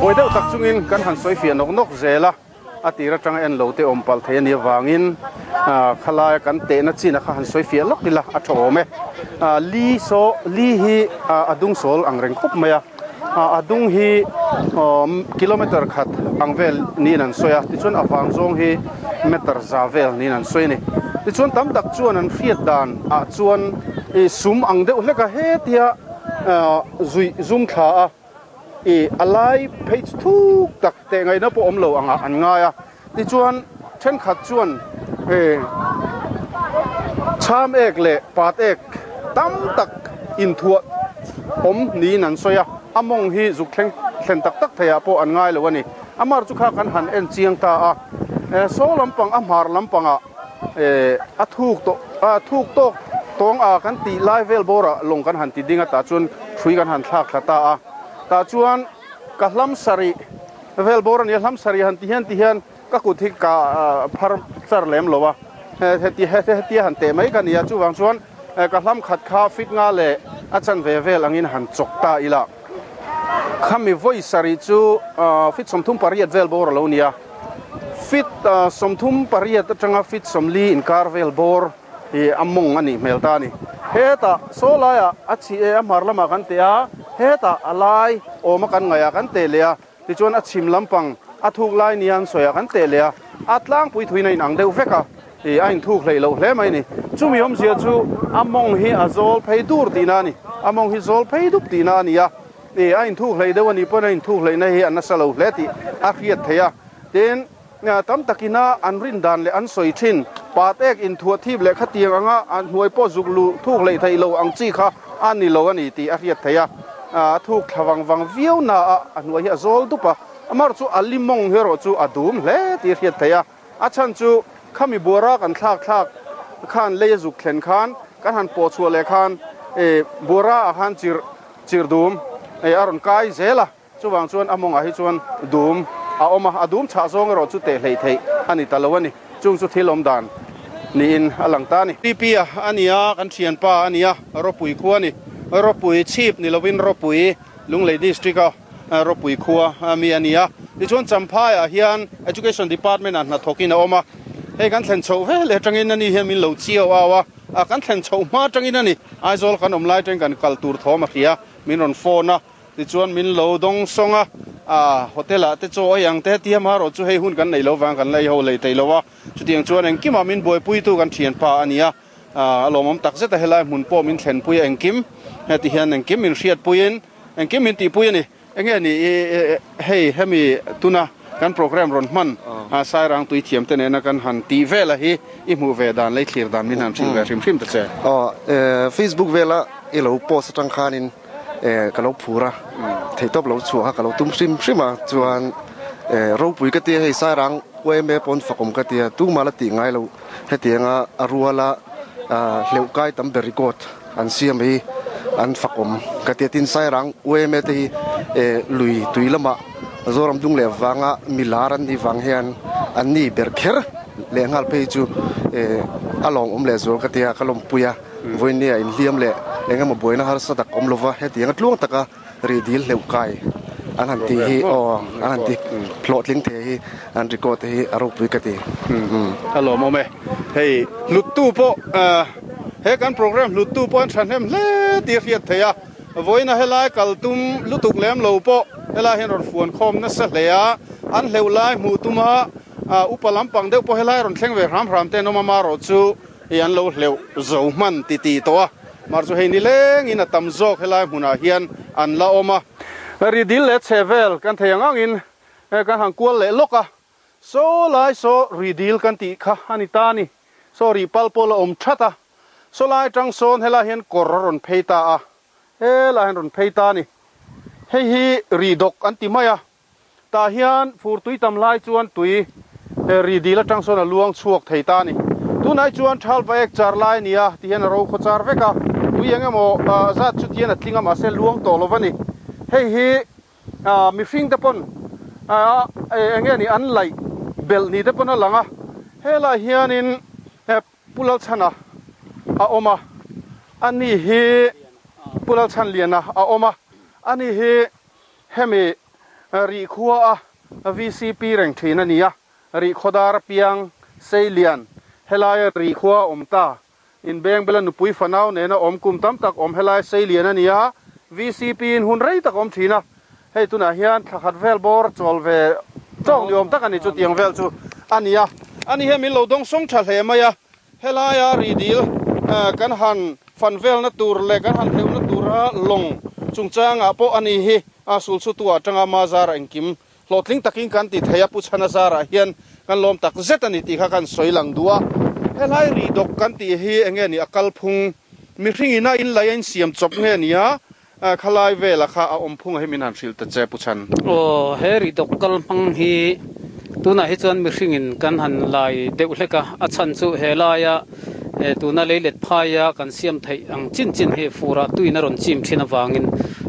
Buai deuh tak chungin kan han sawi fiah nawk nawk zel a, a tir atanga en lo te awm palh thei a nih avangin khalaia kan tehna chin a kha han sawi fiah lawk ila a tha awm e. Li saw li hi a dung sawl ang reng khawp mai a, a dung hi kilometer khat ang vel niin an sawi a, tichuan a vang zawng hi meter za vel niin an sawi a ni. Tichuan tam tak chuan an hriat dan ah chuan sum ang deuh hlek a hetia zuih zum thla a, I a lai phei chu thuk tak teh ngaihna pawh awm lo angah an ngai a, tichuan thenkhat chuan chham ek leh pat ek tam tak inthuah awm niin an sawi a, a mawng hi zuk thleng thlen tak tak theiah pawh an ngai lo a ni. A mar chu kha kan han en chiang ta a, saw lampang a hmar lampangah a thuk tawh a thuk tawk tawng a kan tih lai vel bawrah lawng kan han ti ding a tah chuan hrui kan han thlak thla ta a tah chuan ka hlam sarih vel bawr a ni a hlam sarih han ti hian ti hian ka kut hi ka phar char lem lo a heti hetia han teh mai ka ni a chuvang chuan ka hlam khat kha fit nga leh a chanve vel angin han chawk ta ila khami vawi sarih chu fit 38 vel bawr a lo ni a. Fit 38 atanga fit 40 inkar vel bawr hi a mawng a nih hmel ta a ni. Hetah saw laiah a chhi e a hmar lamah kan teh a, hetah a lai awma kan ngaih ah kan teh leh a, tichuan a chhim lampang a thuk lai nia an sawi ah kan teh leh a, a tlangpui thuin a inang deuh vek a, ih a inthuk hleih loh hle mai a ni. Chumi awmzia chu a mawng hi a zawl phei dur tihna a ni, a mawng hi zawl phei dup tihna a ni a. Ih, a inthuk hleih deuh a nih pawn a inthuk hleihna hi a nasa lo hle tih a hriat theih a. Tin, tam takina an rin dan leh an sawi thin, pat ek inthuah thip leh khatiang anga a hnuai pawh zuk luh thuk hleih theih lo ang chi kha a ni lo a ni tih a hriat theih a. A thuk thla vang vang viau na a, a hnuai hi a zawl dup a, amar chu a limawng erawh chu a dum hle tih a hriat theih a. A chhan chu khami buara kan thlak thlak khan lei a zuk thlen khan kan han pawh chhuah leh khan buara ah khan chirh chirh dum a rawn kai zel a, chuvang chuan a mawngah hi chuan dum a awm a, a dum chhah zawng erawh chu teh hleih theih a ni ta lo a ni. Chung chu thil awm dan niin a lang ta a ni. PP a a ni a, kan thianpa a ni a, Ropui khua a ni. Ropui chhip ni lovin Ropui Lunglei District a Ropui khua a mi a ni a. Tichuan Champhaiah hian Education Department ah hnathawkin a awm a. Hei kan thlen chhoh vel atangin ani hian min lo chiau au a, a kan thlen chhoh hma atangin a ni. Aizawl kan awm lai atangin kan kal tur thawm a hria, min rawn phone a, tichuan min lo dawng sawng a, a hotel ah te chaw ei ang te tia marawh chu hei hun kan neih lo vang kan la ei ho lei theih lo a. Chutiang chuan engkimah min buaipuitu kan thianpa a ni a. A lawmawm tak zet a, helai hmun pawh min thlenpui a engkim heti hian engkim min hriatpuiin engkim min tihpui a ni. Enge ni i hei hemi tuna kan program rawn hman Sairang tui thiam te nena kan han tih vel a hi i hmuh ve dan lei thlir dan min han hrilh ve hrim hrim ta che. Aw Facebook vela i lo post atang khanin ka lo phur a, theihtawp lo chhuah kha ka lo tum hrim hrim a, chuan ropui ka tia hei Sairang yma pawn fakawm ka tia tumah la tih ngai lo. Hetianga a ruala hleuh kai tam ber record an siam hi an fakawm ka ti a. Tin, Sairang yma te hi lui tui lamah Zoram dung leh vanga mi lar an nih vang hian an ni ber kher leh nghal phei chu a lawmawm leh zual ka ti a, ka lawmpui a. Vawinia inhliam leh engemaw buaina harsa tak awm lova hetianga tluang taka Ri dil hleuh kai an han tih hi aw an han ti hlawhtling thei hi an record te hi a ropui ka ti. A lawmawm e. Hei hluttu pawh he kan program hluttu pawh an thahnem hle tih a hriat theih a. Vawiina helai kal tum lutuk lem lo pawh helai hian rawn fuan khawm nasa hle a. An hleuh lai hmuh tuma upa lampang deuh pawh helai rawn thleng ve hram hram te an awm a, marawh chu Hei an lo hleuh zo hman ti ti tawh a, mar chu hei ni lengin a tam zawk helai hmunah hian an la awm a. Ri dil leh chhe vel kan thei ang angin kan han kual leh lawk a, saw lai saw ri dil kan tih kha a ni ta a ni. Saw ri pal pawh la awm that a, saw lai atang sawn helai hian kawr a rawn phei ta a, helai hian rawn phei ta a ni. Hei hi ri dawk an ti mai a, Tah hian fur tui tam lai chuan tui ri dil atang sawn a luang chhuak thei ta a ni. Tunah chuan thal va ek char lai a ni a, ti hian a ro khaw char vek a, tui eng emaw zat chu tian a tling a mahse luang tawh lo va ni. Hei hi mihring te pawn eng nge ni an laih belh ni te pawn a lang a, helaiah hianin Pu Lalchhana a awm a, ani hi Pu Lalchhanliana a awm a, ani hi. Hemi Rih khua a vcp reng thin a ni a, Rih khawdar apiang Seilian helaia Rih khua a awm ta. Inbengbela nupui fanau nena awm kum tam tak awm helai Seilian a ni a, vcp in hun rei tak awm thin a, hei tunah hian thla khat vel bawr chawl ve tawk ni awm tak a ni chu tiang vel chu a ni a. Ani hian min lo dawng sawng tha hle mai a, helaia Rih dil kan han fan velna tur leh kan han hleuhna tura lawng chungchangah pawh a ni hi a sulchhutu atanga Mazara engkim Hlawhtling takin kan ti thei a, Pu Chhana zarah hian kan lawm tak zet a ni tih kha kan sawi lang duh a. Helai rih dawk kan tih hi eng nge ni a kalphung mihring ina in lei a insiam chawp nge ni a, khalai vela kha a awm phung a hi min han hrilh ta che Pu Chhan. Aw, he rih dawk kal hmang hi tunah hi chuan mihring in kan han lai deuh hlek a, a chhan chu helaia tuna leilet phaia kan siam theih ang chin chin hi furah tuiin a rawn chim thin avangin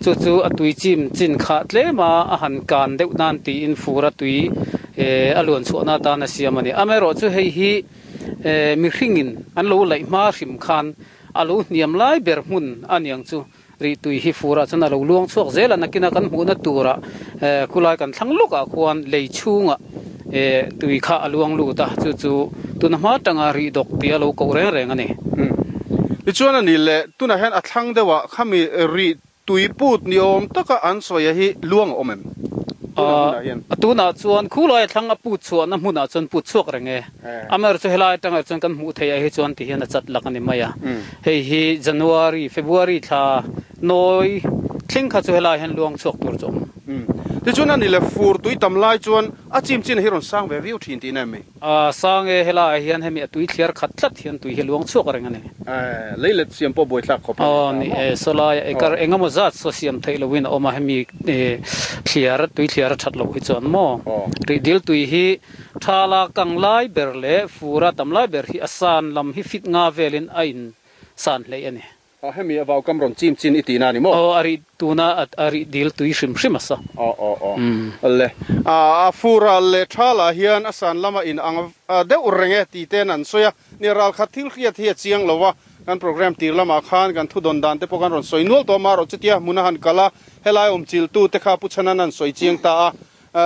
chu chu a tui chim chin kha tlema a han kan deuh nan tiin fura tui a luan chhuahna atan a siam a ni. Amaherawhchu hei hi mihringin an lo laih hma hrim khan a lo hniam lai ber hmun a niang chu rih tui hi furah chuan a lo luang chhuak zel a, nakina kan hmuhna turah khulai kan thlang lawkah khuan lei chhungah tui kha a luang lut a, chu chu tuna hma tanga rih dawk tih a lo koh reng reng a ni. Tichuan a ni le, tunah hian a thlang deuhah khami rih tui put ni awm taka an sawi a hi luang a awm em? Tunah hmunah hian. Tunah chuan khulai a thlang a put chhuahna hmunah chuan put chhuak reng e. Amaherawhchu helai atangah chuan kan hmuh theih ah hi chuan ti hian a chat lak a ni mai a. Hei hi January, February thla nawi thleng kha chu helai hian luang chhuak tur chu a awm. Tichuan a ni le, fur tui tam lai chuan a chim chin hi rawn sang ve viau thin tihna em ni? A sang e, helaiah hian hemi a tui thliar khat tlat hian tui hi luang chhuak reng a ni. Lei let siam pawh buaithlak khawp a ni ta maw? Ni e, sawlai ekar eng emaw zat saw siam theih loin a awm a, hemi thliar, tui thliar a that loh hi chuan maw? Rihdil tui hi Thala kang lai ber leh fura tam lai ber hi a san lam hi fit nga velin a in san hleih a ni. Aw hemi a vaukam rawn chim chin i tihna a ni maw? Aw a rih tuna a rih dil tui hrim hrim a sa. Aw aw aw le. A fura leh thala hian a san lama in ang deuh reng e ti ten an sawi a, nia ralkhat thil hriat hi a chiang lo a, kan program tir lamah khan kan thudawn dan te pawh kan rawn sawi nual tawh a, marawh chutia hmun a han kal a, helai awm chiltu te kha Pu Chhanan an sawi chiang ta a,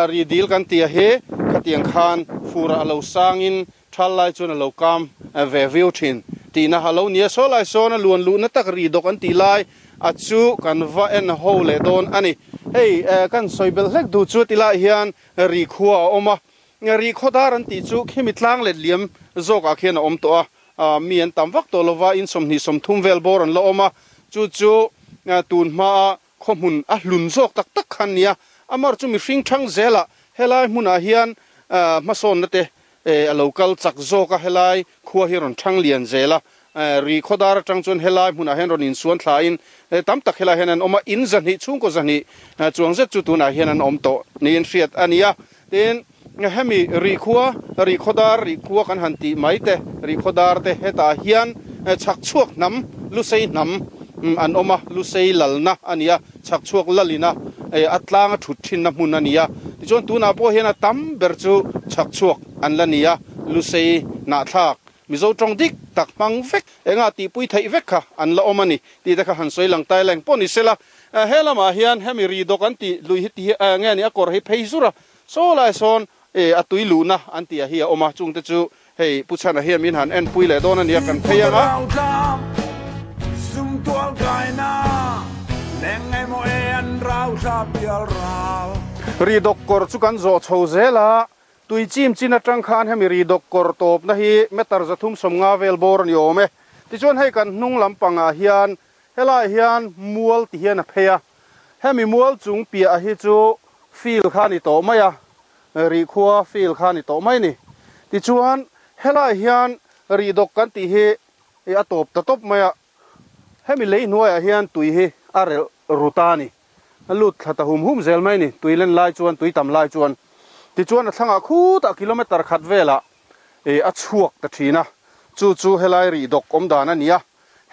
Ri dil kan tih a hi khatiang khan furah a lo sangin thal lai chuan a lo kam ve viau thin tihna a lo ni a. Saw lai sawn a luan luhna tak ri dawk an tih lai a chu kan va en ho leh dawn a ni. Hei kan sawi belh hlek duh chu tilai hian ri khua a awm a, ri khaw dar an tih chu khimi tlang let liam zawkah khian a awm tawh a, mi an tam vak tawh lova in 20 30 vel bawr an la awm a, chu chu tun hmaa Khaw hmun a hlun zawk tak tak khan nia, amar chu mihring thang zelah helai hmunah hian hmasawnna te a lo kal chak zawk a, helai khua hi rawn thang lian zel a, ri khawdar atang chuan helai hmunah hian rawn insuan thlain tam tak helai hian an awm a, in zahnih chhungkaw zahnih chuang zet chu tunah hian an awm tawh niin hriat a ni a, tin hemi ri khua, ri khawdar, ri khua kan han tih mai te, ri khawdar te hetah hian chhak chhuak hnam, Lusei hnam an awm a, Lusei lalna a ni a, chhak chhuak lalina a tlang a thut thinna hmun a ni a, tichuan tunah pawh hian a tam ber chu chhak chhuak an la ni a, Lusei nahthlak Mizo tawng dik tak hmang vek engah tihpui theih vek kha an la awm a ni tih te kha han sawi lang tai leng pawh ni sela, he lamah hian hemi ri dawk an tih lui hi ti nge ni a kawr hi phei zur a, Saw lai sawn e a tui luhna an tih a hi a awm a, chungte chu hei Pu Chhana hian min han enpui leh dawn a nia kan phei ang a. Ri dawk kawr chu kan zawh chho zel a, tui chim chin atang khan hemi ri dawk kawr tawpna hi meter 350 vel bawr a ni awm e. Tichuan hei kan hnung lampangah hian helaiah hian mual ti hian a phei a, Hemi mual chung piah hi chu field kha a ni tawh mai a, rih khua field kha a ni tawh mai a ni. Tichuan helai hian rih dawk kan tih hi a tawp ta tawp mai a, hemi lei hnuaiah hian tui hi a relh ru ta a ni. A lut thla ta hum hum zel mai a ni, tui len lai chuan, tui tam lai chuan. Tichuan a thlangah khutah kilometre khat velah a chhuak ta thin a, chu chu helai rih dawk awm dan a ni a.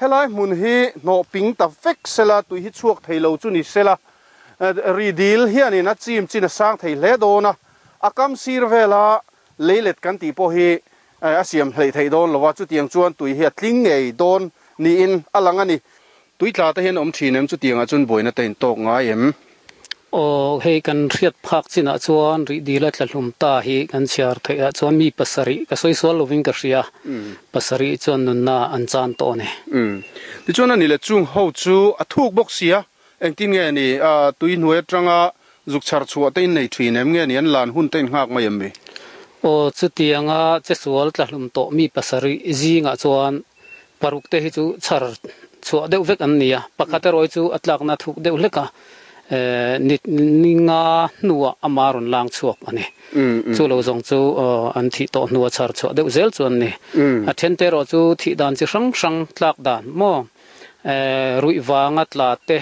Helai hmun hi hnawh ping ta vek sela, tui hi chhuak thei lo chu ni sela, ri dil hianin a chim chin a sang thei hle dawn a, a kam sir vela leilet kan tih pawh hi a siam hleih theih dawn lo a, chutiang chuan tui hi a tling ngei dawn niin a lang a ni. Tui tla te hian awm thin em? Chutiangah chuan buaina te in tawk ngai em? Aw, hei kan hriat phak chinah chuan rih dil a tla hlum ta hi kan chhiar theih ah chuan mi pasarih ka sawi sual lovin ka hria, pasarih chuan nunna an chan tawh a ni. Umm. Tichuan a ni le chung ho chu a thuk bawk sia, engtin nge ni tui hnuai atanga zuk chhar chhuah te in nei thin em nge ni an lan hun te in nghak mai em mi? Aw, chutianga chesual tla hlum tawh mi pasarih zingah chuan Paruk te hi chu chhar chhuah deuh vek an ni a, pakhat erawh hi chu a tlakna thuk deuh hlek a, ni nga hnuah ama rawn lang chhuak a ni. Chu lo zawng chu an thih tawh hnua chhar chhuah deuh zel chu an ni. A then te erawh chu thih dan chi hrang hrang tlak dan maw ruih vanga tla te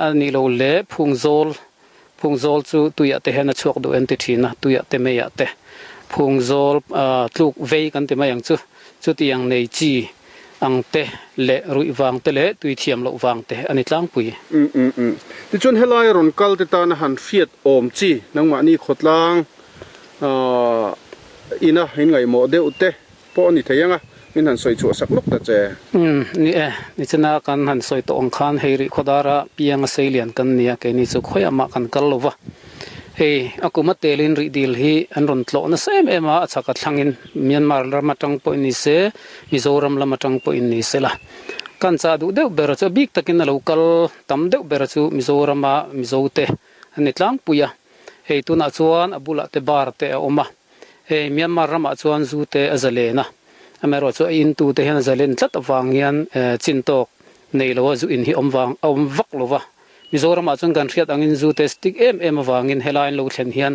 a nih loh leh phungzawl Phungzawl chu tuiah te hian a chhuak duh en ti thin a, tuiah te meiah te phungzawl tluk vei kan ti mai ang chu. Chutiang nei chi ang te leh ruih vang te leh tui thiam loh vang te a ni tlangpui. Umm umm umm. Tichuan helai rawn kal te tana han hriat awm chi nangmahni khawtlang ina inngaihmawh deuh te Pawh a ni thei ang a, min han sawi chhuah sak lawk ta che. Umm, ni e, nichina kan han sawi tawh ang khan hei rih khawdara piang a sei lian kan nia, keini chu khawiah mah kan kal lo va. Hei, a kum a telin rih dil hi an rawn tlawh nasa em em a, a chhak a thlangin Myanmar ram atang pawhin ni se, Mizoram lam atang pawhin ni se la. Kan chah duh deuh ber chu a bik takin a lo kal tam deuh ber chu Mizorama Mizote an ni tlangpui a. Hei, tunah chuan a bulah te bar te a awm a. Hei Myanmar ramah chuan zu te a zalen a, amaherawh chu a intu te hian a zalen tlat avang hian chin tawk nei lo a zu in hi awm vang a awm vak lo va. Mizoramah chuan kan hriat angin zu te stick em em avangin helai an lo thlen hian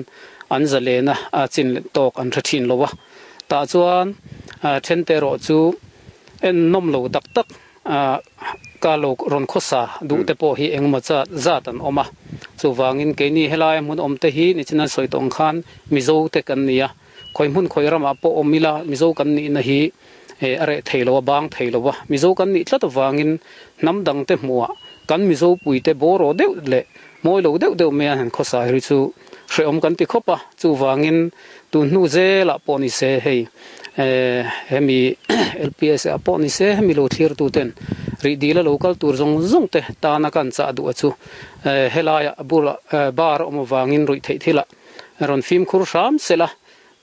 an zalen a, a chin tawk an hre thin lo va. Tah chuan then te erawh chu en nawm lo tak tak Ka lo rawn khawsa duh te pawh hi engemaw zat zat an awm a, chuvangin keini helaia hmun awm te hi nichina sawi tawh ang khan Mizo te kan ni a, khawi hmun khawi ramah pawh awm ila Mizo kan nihna hi a reh thei lo a, bang thei lo a, Mizo kan nih tlat avangin hnam dang te hmuhah kan Mizo pui te bawraw deuh leh mawi lo deuh deuh mai a han khawsa hi chu hrehawm kan ti khawp a, chuvangin tun hnu zelah pawh ni se hei hemi LPS ah pawh ni se hemi lo thlir tu ten rih dil a lo kal tur zawng zawng te tana kan chah duh a chu helaiah a bulah bar a awm avangin ruih theih thilah rawn fimkhur hram sela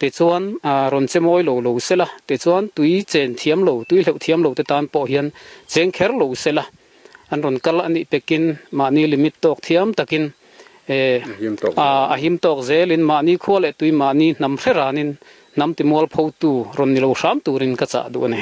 tichuan rawn che mawi lo lo sela tichuan tui chen thiam lo tui hleuh thiam lo te tan pawh hian cheng kher lo sela. An rawn kal a nih pekin mahni limit tawk thiam takin a him tawk zelin mahni khua leh tui mahni hnam hre ranin hnam timual photu rawn ni lo hram turin ka chah duh a ni.